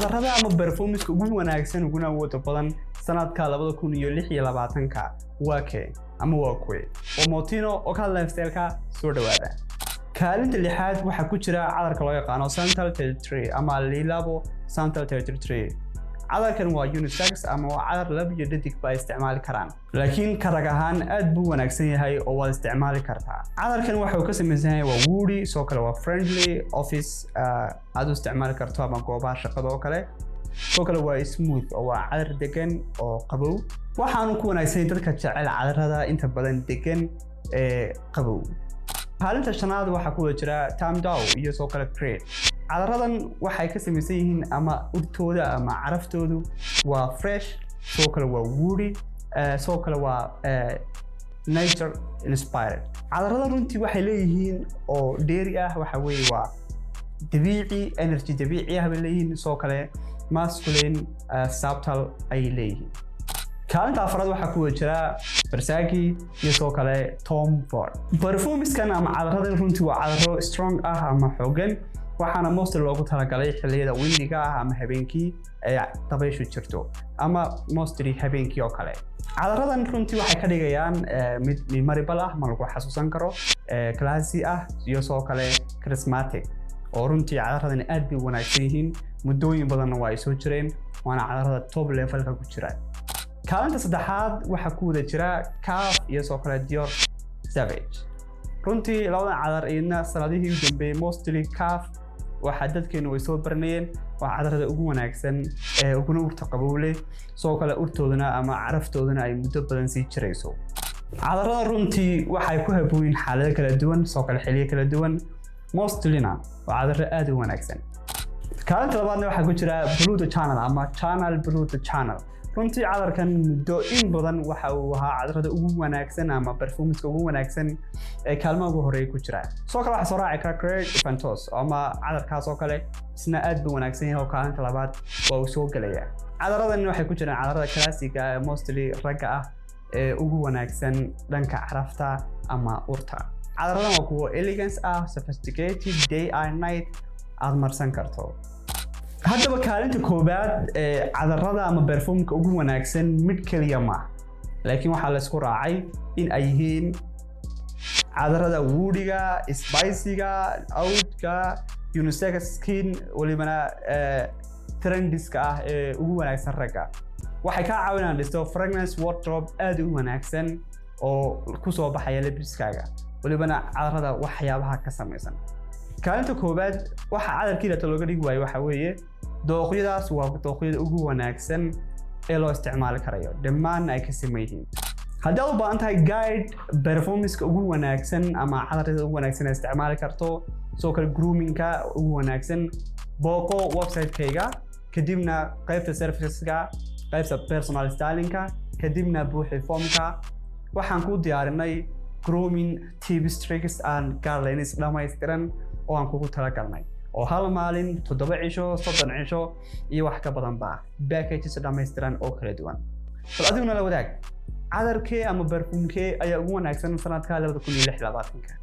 Cadarada ama perfumeska ugu wanaagsan uguna awooda badan sanadka 2026-ka waa kee ama waa kuwe? Waa Motino oo ka hadla lifestyle-ka. Soo dhawaada. Kaalinta lixaad waxaa ku jira cadarka loo yaqaano Santal 33 ama Le Labo Santal 33. Cadarkan waa unisex ama waa cadar lab iyo dhadig ba ay isticmaali karaan, laakiin ka rag ahaan aad buu wanaagsan yahay oo waad isticmaali kartaa. Cadarkan waxa uu ka samaysan yahay waa woody, sidoo kale waa friendly office aad u isticmaali karto ama goobaha shaqada oo kale. Sidoo kale waa smooth oo waa cadar degan oo qabow. Waxaanu ku wanaagsan yahay dadka jecel cadarada inta badan degan ee qabow. Kaalinta shanaad waxaa ku wada jira Tam Dao iyo sidoo kale Creed. Cadaradan waxay ka samaysan yihiin ama urtooda ama caraftoodu waa fresh, sidoo kale waa woody, sidoo kale waa nature inspired. Cadaradan runtii waxay leeyihiin oo dheeri ah waxa weeye waa dabiici, energy dabiici ah bay leeyihiin, sidoo kale masculine, subtle ayay leeyihiin. Kaalinta afraad waxaa ku wada jira Versace iyo sidoo kale Tom Ford. Perfumeskan ama cadaradan runtii waa cadaro strong ah ama xoogan, waxaana mostly loogu talagalay xilliyada windiga ah ama habeenkii ee dabayshu jirto ama mostly habeenkii oo kale. Cadaradan runtii waxay ka dhigayaan mid memorable ah ma lagu xasuusan karo, classy ah iyo sidoo kale charismatic, oo runtii cadaradan aad bay u wanaagsan yihiin, muddooyin badanna waa ay soo jireen, waana cadarada top levelka ku jira. Kaalinta saddexaad waxaa ku wada jira Kahf iyo sidoo kale Dior Sauvage. Runtii labadan cadar iyadna sanadihii u dambeeyey mostly Kahf waxaa dadkeenu way soo baranayeen, waa cadarada ugu wanaagsan ee uguna urta qabow leh, sidoo kale urtoodana ama caraftoodana ay muddo badan sii jirayso. Cadarada runtii waxay ku habooyin xaalado kala duwan, sidoo kale xilliyo kala duwan, mostlyna waa cadaro aad u wanaagsan. Kaalinta labaadna waxaa ku jira Bleu de Chanel ama Chanel Bleu de Chanel. Runtii cadarkan muddo in badan waxa uu ahaa cadarada ugu wanaagsan ama perfumeska ugu wanaagsan ee kaalmaha ugu horeeya ku jira. Sidoo kale waxaa soo raaci kara Creed Aventus ama cadarkaas oo kale, isna aad buu wanaagsan yahay oo kaalinta labaad waa uu soo gelaya. Cadaradan waxay ku jiraan cadarada classiga ee mostly ragga ah ee ugu wanaagsan dhanka carafta ama urta. Cadaradan waa kuwo elegance ah, sophisticated, day and night aad marsan karto. Haddaba kaalinta koowaad ee cadarada ama perfumeka ugu wanaagsan mid keliya maaha, laakiin waxaa la isku raacay in ay yihiin cadarada woodyga, spicyga, oudka, unisex skin, welibana trendiska ah ee ugu wanaagsan ragga. Waxay kaa caawinayaan dhisto fragrance wardrobe aad u wanaagsan oo kusoo baxaya labiskaaga, welibana cadarada waxyaabaha ka samaysan. Kaalinta koowaad waxa cadarkii lato looga dhigi waayo waxa weeye dooqyadaas waa dooqyada ugu wanaagsan ee loo isticmaali karayo, dhammaan ay ka siman yihiin. Haddii aad u baahan tahay guide perfumeska ugu wanaagsan ama cadarada ugu wanaagsan ee isticmaali karto, sidoo kale groomingka ugu wanaagsan, booqo website-kayga, kadibna qaybta serviceska, qaybta personal stylingka, kadibna buuxi formka. Waxaan kuu diyaarinay grooming tips, tricks and guidelines dhammaystiran oo aan kugu talagalnay, oo hal maalin, 7 cisho, 30 cisho iyo wax ka badanba, packages dhammaystiran oo kala duwan. Bal adiguna la wadaag, cadarkee ama perfumekee ayaa ugu wanaagsan sanadka 2026-ka?